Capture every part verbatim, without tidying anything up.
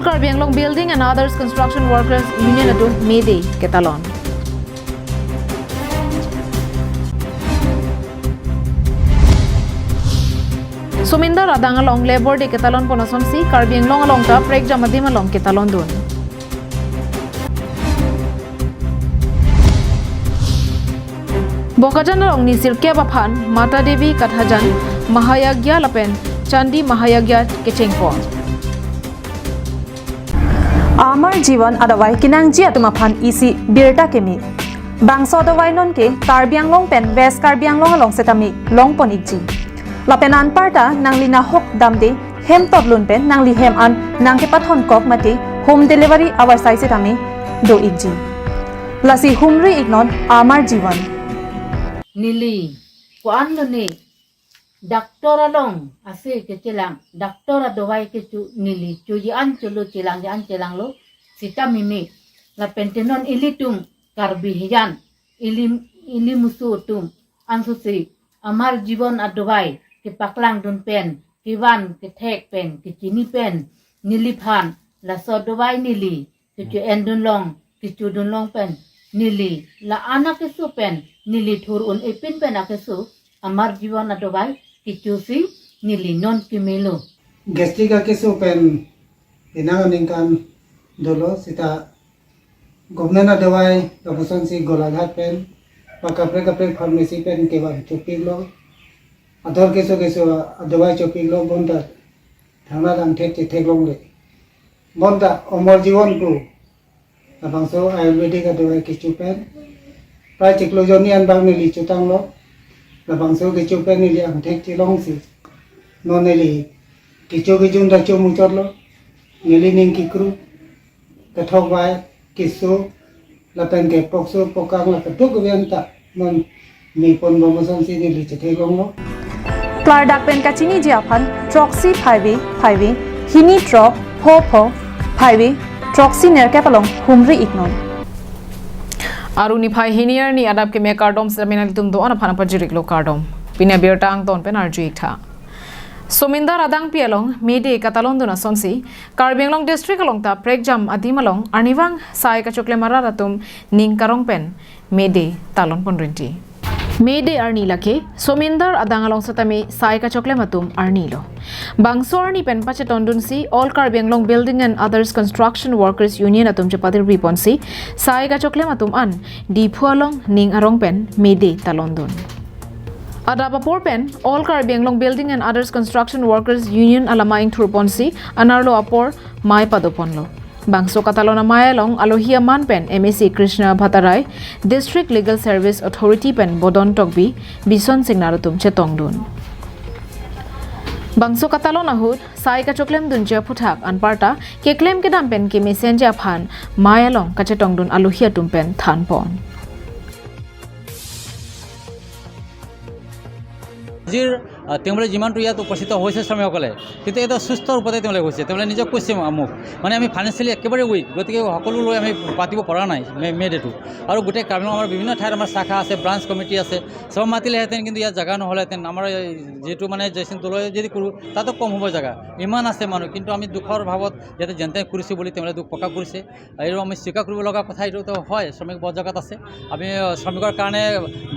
Karbi Anglong Building and Others Construction Workers Union atum May Day ketalon. Somindar adang along Labour Day ketalon pon asonsi Karbi Anglong along ta prekjam adim along ketalondun. Bokajan along ni sirkep aphan Mata Devi Kathajan Mahayagya lapen Chandi Mahayagya kechengpon. Amar Jivan adavai kenangji atum aphan isi birta keme. Bangso adavai nonke Karbi Anglong pen West Karbi Anglong along setame longpon ikji. Lapen anparta nangli nahok damde hem totlun pen nangli hem an nangkepathon kok mate home delivery avarsai setame do ikji. Lasi humri iknon Amar Jivan. Neli ko-an lo ne doctor along ase kechelang, doctor adavai kecho neli choji an cholo chelangji an chelanglo sita mimi. Lapen te non ilitum Karbi hijan ili ili musu atum ansose Amar Jivan adavai kepaklangdun pen kevan kethek pen kechini pen neliphan laso adavai neli kecho-endun long, kechodun long pen neli la-an akeso pen neli thur un-epin pen akeso Amar Jivan adavai kechosi neli non kemelo. Gastric akeso pen penang aningkan dolo sita government adavai lapuson si Golaghat pen pa kaprek kaprek pharmacy pen kevan chopiklo. Ador keso keso adavai chopiklo bonta thangnalang thek chetheklongle. Bonta Amar Jivan pu labangso Ayurvedic adavai kecho pen prai chiklo jonni an bang neli chotanglo. Labangso kecho pen neli angthek chelongsi non neli kecho kejun ta chomuchotlo. Neli ning kekru, kethok vai, keso lapen ke pokso pokang la keduk kevian ta non mepon bom asonsi neli chetheklonglo. Klardak pen kachiniji aphan throksi phaivi phaivi hini throk pho pho phaivi throksi nerkep along humri iknon. Arni phai hini arni adap keme kardom seta mena ilitum do-an aphan pajiriklo kardom. Pini abirta angton pen arju iktha. Somindar adangpi along May Day katalondun asonsi Karbi Anglong District along ta prekjam adim along arnivang sai kachoklem arat atum ning karong pen May Day talonpon rinti. May Day arni lake Somindar adang along setame sai kachoklem atum arnilo. Bangso arni pen pachetondunsi All Karbi Anglong Building and Others Construction Workers Union atum chepatirpiponsi sai kachoklem atum an Diphu along ning arong pen May Day talondun. Adap apor pen All Karbi Anglong Building and Others Construction Workers Union alamai ingthurponsi anerlo apor mai padoponlo. Bangso katalon amai along alohi aman pen M A C Krishna Bhattarai, District Legal Service Authority pen Bodon Tokbi, Bison Singnar atum chetongdun. Bangso katalon ahut sai kachoklemdunji aphuthak anparta keklem kedam pen kemesenji aphan mai along kachetongdun alohi atum pen thanpon. আজিৰ, আহ, তেওঁলোকে যিমানটো ইয়াত উপস্থিত হৈছে শ্ৰমিকসকলে, কিন্তু এইটো সুস্থ ৰূপতে তেওঁলোকে হৈছে। তেওঁলোকে নিজে কৈছে মোক, মানে, "আমি ফাইনেন্সিয়েলি একেবাৰে উইক, গতিকে সকলো লৈ আমি পাতিব পৰা নাই মে-, মে' ডে'টো।" আৰু গোটেই কাৰ্বি আংলঙৰ আমাৰ বিভিন্ন ঠাইত আমাৰ শাখা আছে, ব্ৰাঞ্চ কমিটি আছে, চব মাতিলেহেঁতেন, কিন্তু ইয়াত জেগা নহ'লেহেঁতেন। আমাৰ এই যিটো, মানে, জয়সিং দলৈ যদি কৰোঁ, তাতো কম হ'ব জেগা, ইমান আছে মানুহ, কিন্তু আমি দুখৰ ভাৱত ইয়াতে যেন তেন কৰিছোঁ বুলি তেওঁলোকে দুখ প্ৰকাশ কৰিছে। আৰু আমি স্বীকাৰ কৰিব লগা কথা, এইটোতো হয়, শ্ৰমিক বহুত জেগাত আছে। আমি, আহ, শ্ৰমিকৰ কাৰণে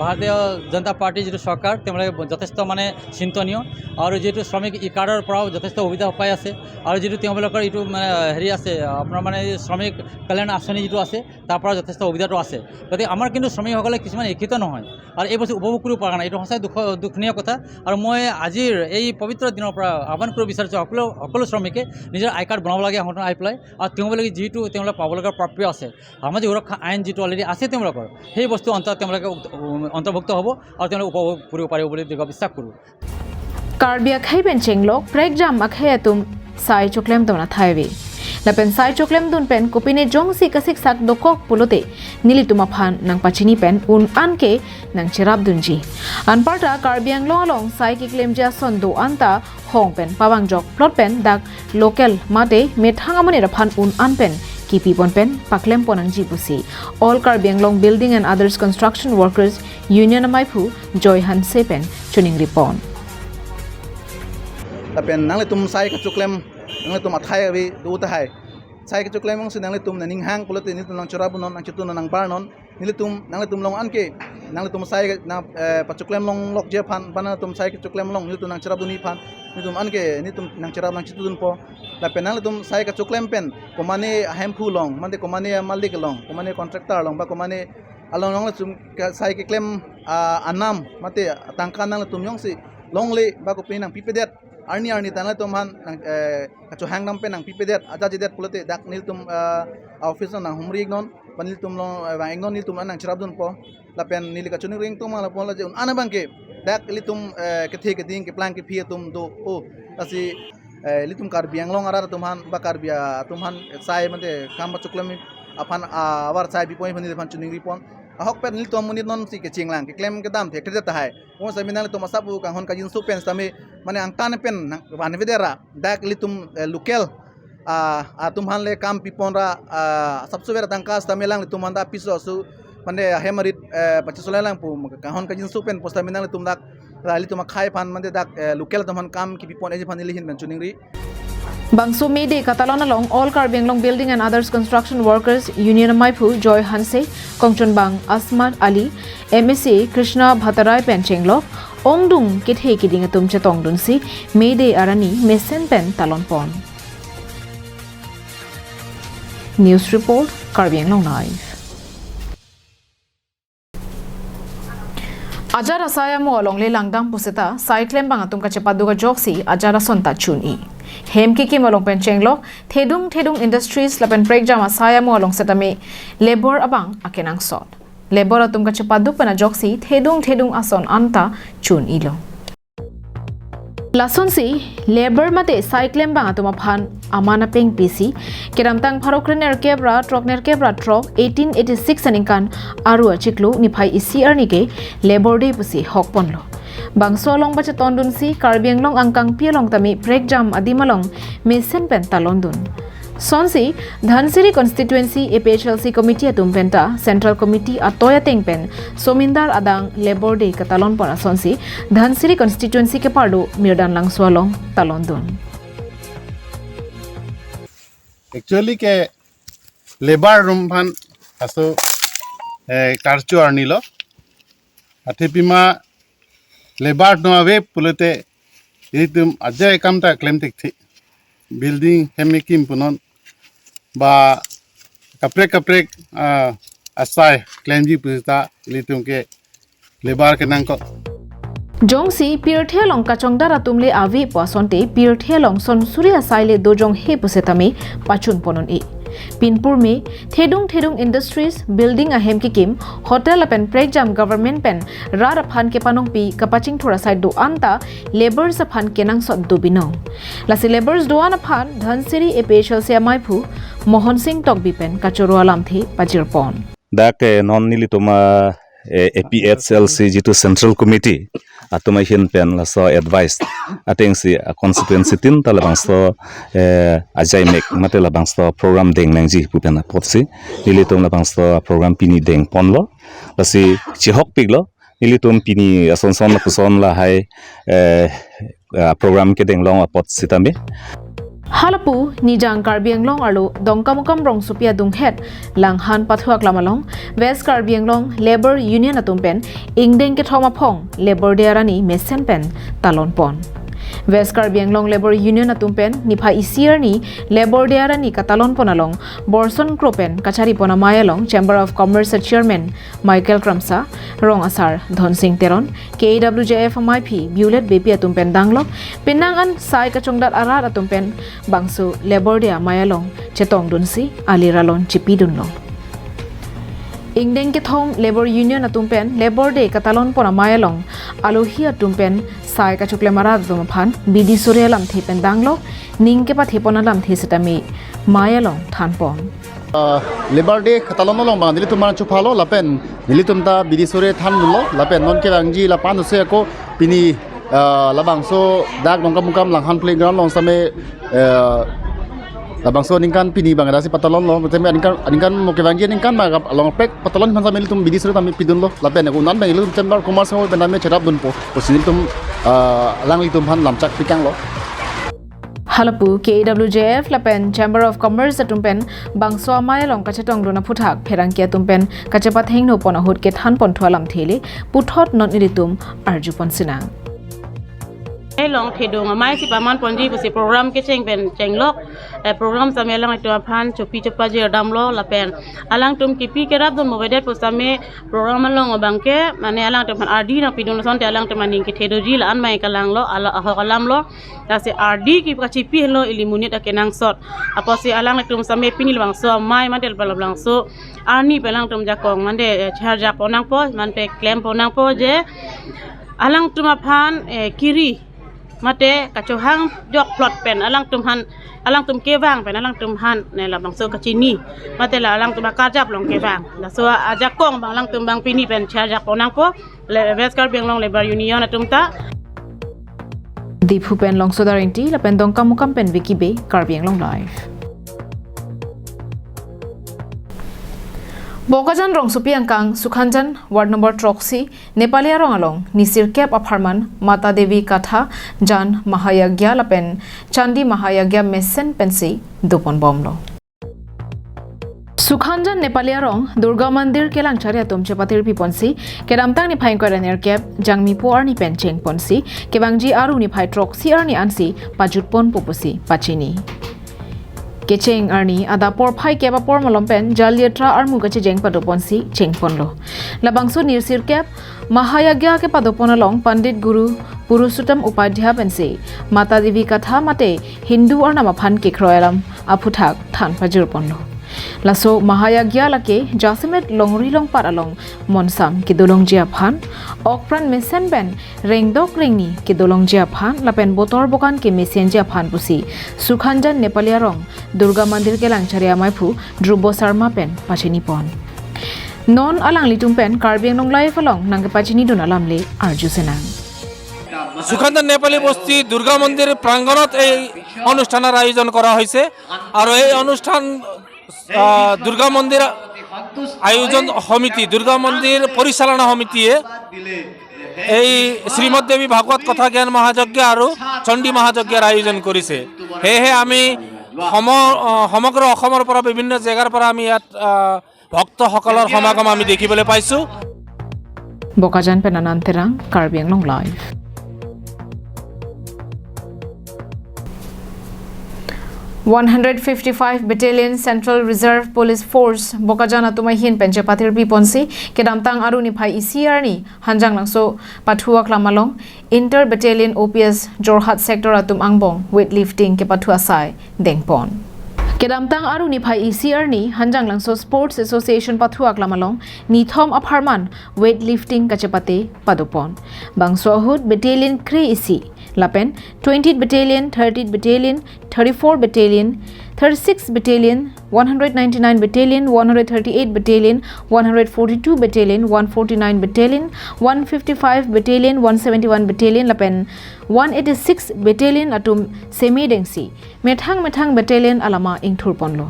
ভাৰতীয় জনতা পাৰ্টি যিটো চৰকাৰ, তেওঁলোকে যথেষ্ট, মানে, চিন্তনীয়। আৰু যিহেতু শ্ৰমিক ই কাৰ্ডৰ পৰাও যথেষ্ট সুবিধা পাই আছে, আৰু যিটো তেওঁলোকৰ এইটো, মানে, হেৰি আছে, আপোনাৰ, মানে, এই শ্ৰমিক কল্যাণ আঁচনি যিটো আছে, তাৰ পৰা যথেষ্ট সুবিধাটো আছে। গতিকে আমাৰ কিন্তু শ্ৰমিকসকলে কিছুমান শিক্ষিত নহয় আৰু এই বস্তু উপভোগ কৰিব পৰা নাই। এইটো সঁচাই দুখ, দুখনীয় কথা। আৰু মই আজিৰ এই পবিত্ৰ দিনৰ পৰা আহ্বান কৰিব বিচাৰিছোঁ, সকলো, সকলো শ্ৰমিকে নিজৰ আই কাৰ্ড বনাব লাগে, আহোঁতে আহি পেলাই। আৰু তেওঁলোকে যিটো তেওঁলোকে পাব লগা প্ৰাপ্য আছে, সামাজিক সুৰক্ষা আইন যিটো অলৰেডি আছে তেওঁলোকৰ, সেই বস্তু অন্তত তেওঁলোকে উক্ত-, উম, অন্তৰ্ভুক্ত হ'ব আৰু তেওঁলোকে উপভোগ কৰিব পাৰিব বুলি দৃঢ় বিশ্বাস কৰোঁ। Karbi akhei pen chenglok prekjam akhei atum sai choklemdun athaive. Lapen sai choklemdun pen kopine jongsi kasiksak dokok pulote nelitum aphan nangpachini pen un-an ke nangcherapdunji. Anparta Karbi Anglong along sai keklemji ason do-an ta hong pen pavangjok plot pen dak local mate methang amonit aphan un-an pen kipipon pen paklempon nangji pusi All Karbi Anglong Building and Others Construction Workers Union amaiphu Joy Hanse pen choningripon. Lapen nanglitum sai kachoklem, nanglitum athaive do tahai, Sai kechoklem alongsi nanglitum nangning hang pulote nelitum nangcherap dunnon, nangchetun nangbar non. Nelitum, nanglitum along anke, nanglitum sai na, eh, pachoklem longlokji aphan, ba nanglitum sai kechoklem along nelitum nangcherap dunji aphan, nelitum anke nelitum nangcherap nangchetun dunpo. Lapen nanglitum sai kechoklem pen komane ahemphu along, mate komane malik along, komane contractor along, ba komane along nanglitum ke sai keklem, ah, anam, mate tangka nanglitum jongsi longle ba kopine nangpipedet, arni arni ta nanglitum aphan nang, eh, kachohang dam pen nangpipedet, ajajedet pulote dak nelitum, eh, office along nanghumri iknon, ba nelitum along, eh, vang iknon, nelitum nangcherap dunpo. Lapen neli kachiningri atum ma lapu-an la je un-an abangke dak ilitum, eh, kethe keding keplang kephi atum do, oh, lasi, eh, ilitum Karbi Anglong arat atum aphan, ba Karbi atum aphan sai mate kam pachoklem aphan, ah, avar sai biponji aphan neli aphan chiningripon. Ahokpet nelitum amonit nonsi kechenglang, keklem kedam thekthedet tahai. Mo sami nanglitum asap pu kanghon kangjinso pen sami mane angtan pen nang vanvedetra dak ilitum, eh, local, ah, atum aphan le kam piponra, ah, asapso vera tangka sitame alanglitum aphan ta piso su mane ahem arit, eh, pachisolang pu kanghon kangjinso pen pu sitame nanglitum dak, ah, ilitum akhei aphan mane dak, eh, local atum aphan kam kepiponji aphan neli ahin pen chiningri. Bangso May Day katalon along All Karbi Anglong Building and Others Construction Workers Union amaiphu Joy Hanse, kongchunbang Asmat Ali, M A C Krishna Bhattarai pen chenglok, ongdung kethe keding atum chetongdunsi May Day arni mesen pen talonpon. News report, Karbi Anglong Live. Ajat asai amo alongle langdam puseta sai klembang atum kachepaduk ajoksi ajat ason ta chun-i. Hem kekim along pen chenglok Thedung Thedung Industries lapen prekjam asai amo along setame labour abang akenangsot. Labour atum kachepaduk pen ajoksi Thedung Thedung ason anta chun-ilo. Lasonsi labour mate sai klembang atum aphan aman apeng pisi kedamtang pharo krenerkep ra throk nerkep ra throk eighteen eighty-six aningkan Aru achiklo niphai isi arni ke Labour Day pusi hokponlo. Bangso along pachetondunsi Karbi Anglong angkangpi along tame prekjam adim along mesen pen talondun. Sonsi Dhansiri Constituency A P H L C Committee atum penta Central Committee atoi ateng pen somindar adang Labour Day katalonpon asonsi Dhansiri Constituency keparlo Mirdanlangso along talondun. Actually ke labour atum aphan aso, eh, karcho arnilo. Athe pima labour no ave pulote ilitum ajai kam ta klem thekthe. Building hem kekim punon ba kaprek kaprek, ah, asai klemji puseta ilitum ke labour kenangkok. Jongsi pirthe along kachongdar atum le ave pu asonte pirthe along son suri asai le dojong he pusetame pachunpon un-e. Pinpur me Thedung Thedung Industries, building ahem kekim, hotel lapen prekjam government pen rat aphan kepanongpi kapachingthur asai do-an ta labours aphan kenangsot do binong. Lasi labours do-an aphan Dhansiri A P H L C amaiphu Mohon Singh Tokbi pen kachoro alamthe pajirpon. Dak, eh, non nelitum, ah, eh, A P H L C jitu Central Committee atum ahin pen laso advice atengsi, ah, constituency tin ta labangso, eh, ajaimek mate labangso program deng nangji pu pen apotsi nelitum labangso program pini dengponlo. Lasi chihokpiklo. Nelitum pini ason son lapuson lahai, eh, ah, program kedeng long apot sitame. Halapu Nijang Karbi Anglong arlo Dongkamukam rongsopi adunghet Langhan pathuak lam along West Karbi Anglong Labour Union atum pen ingdeng kethom aphong Labour Day arni mesen pen talonpon. West Karbi Anglong Labour Union atum pen niphai isi arni Labour Day arni katalonpon along Borson Kro pen kacharipon amei along Chamber of Commerce Chairman Michael Kramsa, Rong Asar Dhonsing Teron, K W J F amaiphi Violet Beypi atum pen danglok, penang an sai kachongdat arat atum pen bangso Labour Day amei along chetongdunsi aliralon chipidunlo. Ingdeng kethom Labour Union atum pen Labour Day katalonpon amei along alohi atum pen sai kachoklem arat atum aphan bidi sore alamthe pen danglok, ning kepathepon alamthe sitame mei along thanpon. Ah, Labour Day katalon along bang nelitum man chuphalo lapen nelitum ta bidi sore thandunlo lapen non kevangji lapu-an ose ako pini, ah, labangso dak Dongkamukam Langhan playground along sitame, ah, labangso aningkan pini bang adasi patalonlo, sitame aningkan, aningkan mo kevangji aningkan bang along pek patalon aphan sitame nelitum bidi sore tame pidunlo lapen ako non bang nelitum Chamber of Commerce pen tame cherapdunpo pusi nelitum, ah, alanglitum aphan lamchak pikanglo. Halapu K A W J F lapen Chamber of Commerce atum pen bangso amei along kachetongdun aphuthak pherangke atum pen kachepathengno pon ahut kethan ponthu alamthe le puthot non ilitum arju ponsinang. Elong thedung amei si paman ponji pusi program kecheng pen chenglok, eh, program same alanglitum aphan chopi chopajir damlo lapen alangtum kipi kerapdun movedet pusitame program along abangke mane alangtum aphan ardi nangpidun asonte alangtum aning kethedoji la-an mai kalanglo, ala ahok alamlo. Lasi ardi ki kachipi helo ili monit akenangsot. Apotsi alanglitum same pini labangso amei mande labangso arni pen alangtum jakong mande, eh, charjak ponnangpo, mande klem ponnangpo je alangtum aphan, eh, kiri mate kachohang jokplot pen alangtum aphan, alangtum kevang pen alangtum aphan ne labangso kachini mate la alangtum akarjap along kevang. Laso ajakong abang alangtum abang pini pen charjak ponnangpo le West Karbi Anglong Labour Union atum ta. Diphu pen Longso Dar Ingti lapen Dongkamukam pen Vicky Bey, Karbi Anglong Live. Bokajan rongsopi angkang Sukhanjan ward number throksi Nepali arong along ni sirkep apharman Mata Devi Katha, Jan Mahayagya lapen Chandi Mahayagya mesen pensi doponbomlo. Sukhanjan Nepali arong Durga Mandir kelangchari atum chepatirpi ponsi kedamtang niphai ingkoi ra nerkep Jangmi po arni pen chengponsi kevangji aru niphai throksi arni ansi pajutponpo pusi pachini. Kecheng arni adap porphai kep apor malom pen Jal Yatra armu kachejeng padoponsi chengponlo. Labangso ni sirkep Mahayagya kepadopon along Pandit Guru Purushottam Upadhyay pensi Mata Devi Katha mate Hindu arnam aphan kekroi alam aphuthak than pajirponlo. Laso Mahayagya lake jasemet longri longpat along monsam kedolongji aphan, okpran mesen pen rengdok rengni kedolongji aphan lapen botor bokan kemesenji aphan pusi Sukhanjan Nepali arong Durga Mandir kelangchari amaiphu Dhrubo Sharma pen pachinipon. Non alanglitum pen Karbi Anglong Live along nangkepachinidun alam le arjusenang. সুখাঞ্জন নেপালী বস্তি দুৰ্গা মন্দিৰ প্ৰাংগণত এই অনুষ্ঠানৰ আয়োজন কৰা হৈছে আৰু এই অনুষ্ঠান, আহ, দুৰ্গা মন্দিৰ আয়োজন সমিতি, দুৰ্গা মন্দিৰ পৰিচালনা সমিতিয়ে এই শ্ৰীমদ দেৱী ভাগৱত কথা জ্ঞান মহাযজ্ঞ আৰু চণ্ডী মহাযজ্ঞৰ আয়োজন কৰিছে। সেয়েহে আমি সম-, আহ, সমগ্ৰ অসমৰ পৰা বিভিন্ন জেগাৰ পৰা আমি ইয়াত, আহ, ভক্তসকলৰ সমাগম আমি দেখিবলৈ পাইছোঁ। Bokajan pen Anand Terang, Karbi Anglong Live. One hundred fifty-five Battalion Central Reserve Police Force Bokajan atum ahin pen chepatirpi ponsi kedamtang aru niphai isi arni Hanjanglangso pathu aklam along Inter Battalion O P S Jorhat Sector atum angbong weightlifting kepathu asai dengpon. Kedamtang aru niphai isi arni Hanjanglangso Sports Association pathu aklam along nithom apharman weightlifting kachepate padopon. Bangso ahut Battalion kre-isi lapen twentieth Battalion, thirtieth Battalion, thirty-fourth Battalion, thirty-sixth Battalion, one hundred ninety-ninth Battalion, one hundred thirty-eighth Battalion, one hundred forty-two Battalion, one forty-nine Battalion, one fifty-five Battalion, one seventy-one Battalion lapen one eighty-six Battalion atum seme dengsi methang methang battalion alama ingthurponlo.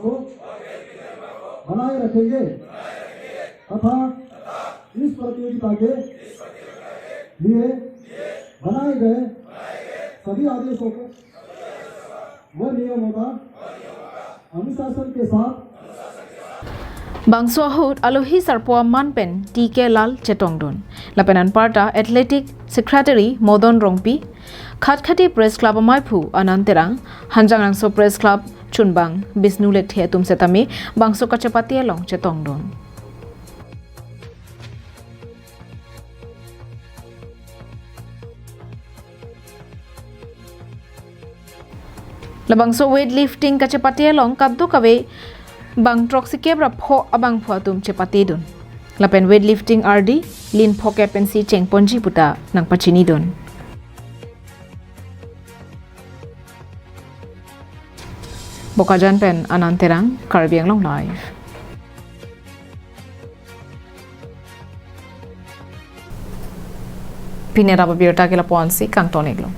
को बनाए रखेंगे तथा इस प्रतियोगिता के लिए बनाए गए सभी आदेशों को व नियमों का अनुशासन के साथ Bangso ahut alohi sarpo aman pen T K Lal chetongdun. Lapen anparta Athletic Secretary Modon Rongpi, Khatkhati Press Club amaiphu Anand Terang, Hanjanglangso Press Club chunbang Bisnu Lekthe atum setame bangso kachepate along chetongdun. Labangso weightlifting kachepate along kadokave bang throksikep ra pho abangphu atum chepatedun. Lapen weightlifting ardi lin phokep pensi chengponji puta nangpachinidun. Bokajan pen Anand Terang, Karbi Anglong Live. Pini rap abirta ke lapu-ansi kangton-iklo.